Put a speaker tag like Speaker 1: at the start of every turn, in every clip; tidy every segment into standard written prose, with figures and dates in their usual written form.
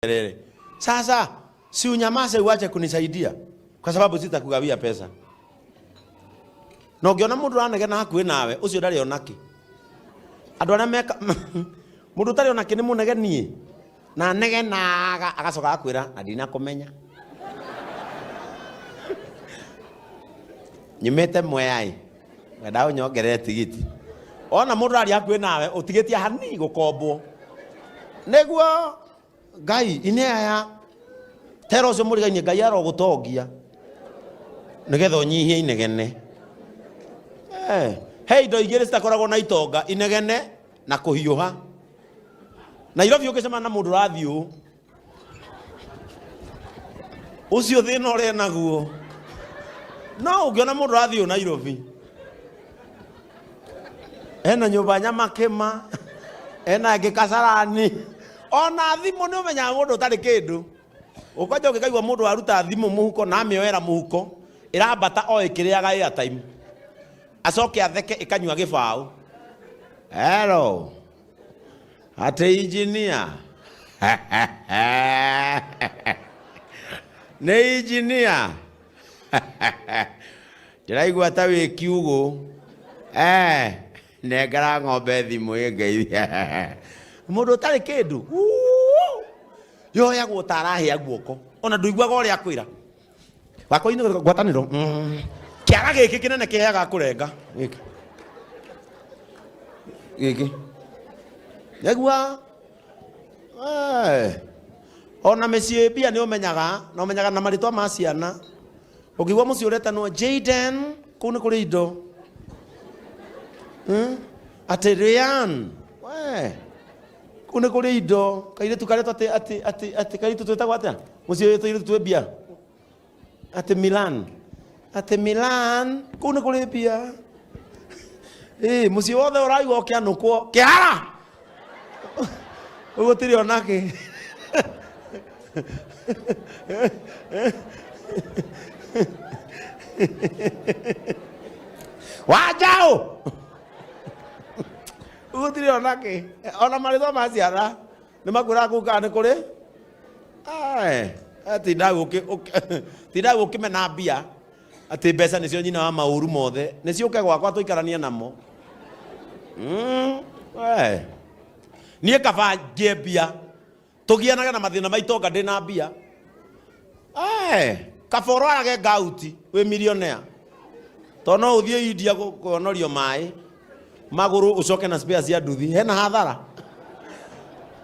Speaker 1: Kelele. Sasa si unyamaze uache kunisaidia kwa sababu sitakugawia pesa. Na ũngĩona mũndũ ũranegena hakuhĩ nawe ũcio ndarĩ onakĩ. Andũ arĩa meka mũndũ ũtarĩ onakĩ nĩ mũnegenie na anegenaga agacoka agakwĩra na ndinakũmenya. Nyumĩte Mwea ĩ ngwendaga ũnyongerere tigiti. Wona mũndũ aria hakuhĩ nawe ũtigĩtie hanini gũkombwo. Nĩguo Ngai inĩ aya tera ũcio mũrigainie Ngai arogũtongia nĩgetha ũnyihie inegene. Eh, he indo igĩrĩ citakoragwo na itonga, inegene na kũhiũha. Nairobi ũngĩcemania na mũndũ ũrathiĩ ũũ, ũcio thĩna ũrĩa naguo. No ũngĩona mũndũ ũrathiĩ ũũ Nairobi, ena nyũmba nyamakĩma, ena ĩngĩ Kasarani, ona thimũ nĩ ũmenyaga mũndũ ũtarĩ kĩndũ. Ũkwanja ũngĩkaigua mũndũ aruta thimũ mũhuko na amĩoera mũhuko, ĩrambata o ĩkĩrĩaga airtime. Acoke atheke ĩkanyua gĩbaũ. Hello. Atĩ engineer. Nĩ engineer. Ndĩraigua ta wĩ kiugũ. Eh, nengera ng'ombe thimũ ĩngeithie. Mũndũ ũtarĩ kĩndũ. Wuu! Yoyagwo ta arahĩa guoko. Ona ndũiguaga ũrĩa akwĩra. Wakwa-inĩ ngwatanĩro. Kĩara gĩkĩ kĩnene kĩheaga kũrenga. Gĩkĩ. Gĩkĩ. Nĩguo. Eh. Ona mĩciĩ mbia nĩ ũmenyaga, na ũmenyaga na marĩtwa ma ciana. Ũngĩigua mũciĩ ũretanwo Jaden, kũu nĩ kũrĩ indo. Hmm? Atĩ Ryan, we. Kũu nĩ kũrĩ indo. Kairĩtu karetwo atĩ atĩ atĩ atĩ kairĩtu twĩtagwo atĩa? Mũciĩ wĩ tũirĩtu twĩ mbia. Atĩ Milan. Atĩ Milan, kũu nĩ kũrĩ mbia. Ĩĩ, mũciĩ wothe ũraigua ũkĩanũkwo. Kĩhara! Ũguo gũtirĩ onakĩ. Wanjaũ! Gũtirĩ onakĩ. Ona marĩtwa ma ciana nĩ makwĩraga kũu kana nĩ kũrĩ. Ae, tindaga ũkĩmena mbia atĩ mbeca nĩcio nyina wa maũru mothe, nĩciũke gwakwa tũikaranie namo. We. Niĩ kaba ngĩe mbia tũgianage na mathĩna ma itonga ndĩ na mbia. Ae, kaba ũrwarage ngauti wĩ millionaire, tondũ no ũthiĩ India kuonorio maĩ magũrũ ũcoke na spare cia nduthi, hena hathara.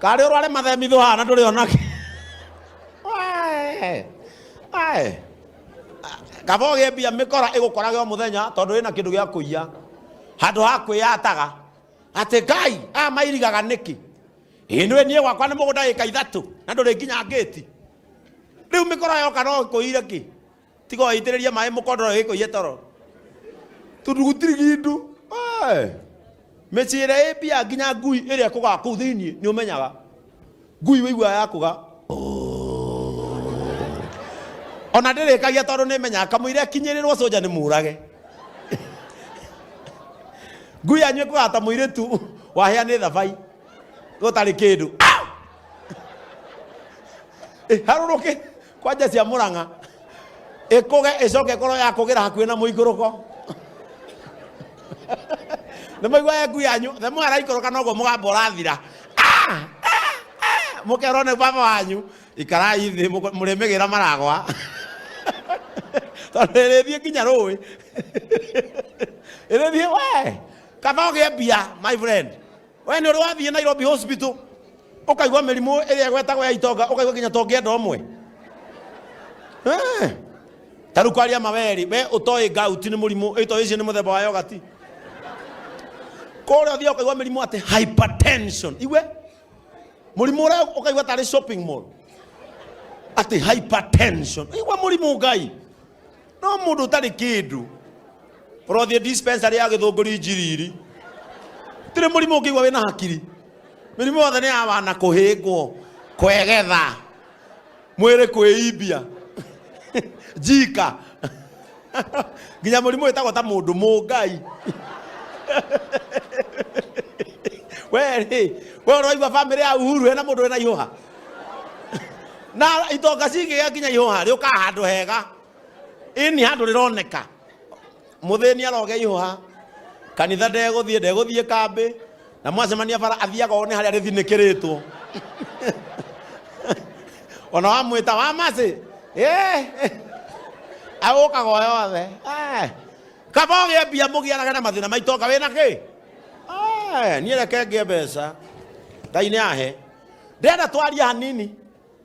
Speaker 1: Karĩ ũrware mathemithũ haha na ndũrĩ onake. Ae, ae. Kaba ũgĩe mbia mĩkora ĩgũkorage o mũthenya tondũ ĩna kĩndũ gĩa kũiya. Handũ ha kwĩyataga atĩ Ngai aya mairigaga nĩkĩ? Ĩĩ nĩwe niĩ gwakwa nĩ mũgũnda ĩka ithatũ na ndũrĩ nginya ngĩti. Rĩu mĩkora yoka no ĩkũire kĩ? Tiga ũitĩrĩrie maĩ mũkondoro ĩkũiye toro. Tondũ gũtirĩ kĩndũ. Mĩciĩ ĩrĩa ĩ mbia nginya ngui ĩrĩa ĩkũgaga kũu thĩinĩ nĩ ũmenyaga. Ngui wĩiguaga yakũga. Ona ndĩrĩkagia tondũ nĩ ĩmenyaga kamũira ĩkinyĩrĩrwo soja nĩ mũrage. Ngui yanyu ĩkũgaga ta mũirĩtu wahĩa nĩ thabai gũtarĩ kĩndũ. Ĩharũrũke kwanja cia Mũrang'a ĩkũge ĩcoke ĩkorwo ya kũgĩra hakuhĩ na mũikũrũko. Nĩ maigua ngui yanyu the more araikũrũka noguo mũgambo ũrathira. Mũkerwo nĩ baba wanyu ikarai thĩ mũrĩmĩgĩra maragwa. Tondũ ĩrĩthiĩ nginya rũĩ. Ĩrĩthiĩ we kaba ũgĩe mbia my friend. We nĩ ũrĩ wathiĩ Nairobi hospital ũkaigua mĩrimũ ĩrĩa ĩgwetagwo ya itonga ũkaigua nginya ta ũngĩenda ũmwe. Ta rĩu kwaria ma werĩ, we ũtoĩ gout nĩ mũrimũ, ĩtoĩ ũcio nĩ mũthemba wa yogati. Kũrĩa ũthiaga ũkaigua mĩrimũ atĩ hypertension. Igue mũrimũ ũrĩa ũkaigua tarĩ shopping mall. Atĩ hypertension. Igua mũrimũ Ngai. No mũndũ ũtarĩ kĩndũ ũrothiĩ dispensary ya Gĩthũngũri Njiriri. Gũtirĩ mũrimũ ũngĩigua wĩna hakiri. Mĩrimũ yothe nĩ ya wana kũhĩngwo, kwegetha, mwĩrĩ kwĩimbia, njika. Nginya mũrimũ wĩtagwo ta mũndũ mũngai. We rĩ, we ũraigua bamĩrĩ ya Uhuru hena mũndũ wĩna ihũha? Na itonga cingĩgĩa nginya ihũha rĩũkaga handũ hega, ĩni handũ rĩroneka. Mũthĩni aroge ihũha, kanitha ndegũthiĩ, ndegũthiĩ kambĩ, na mwacemania bara athiaga one harĩa rĩthinĩkĩrĩtwo. Ona wamwĩta wa macĩ, agũkaga o yothe. Kaba ũgĩe mbia mũgianage na mathĩna ma itonga wĩna kĩ? Niĩ reke ngĩe mbeca. Ngai nĩ ahe. Ndĩrenda twarie hanini.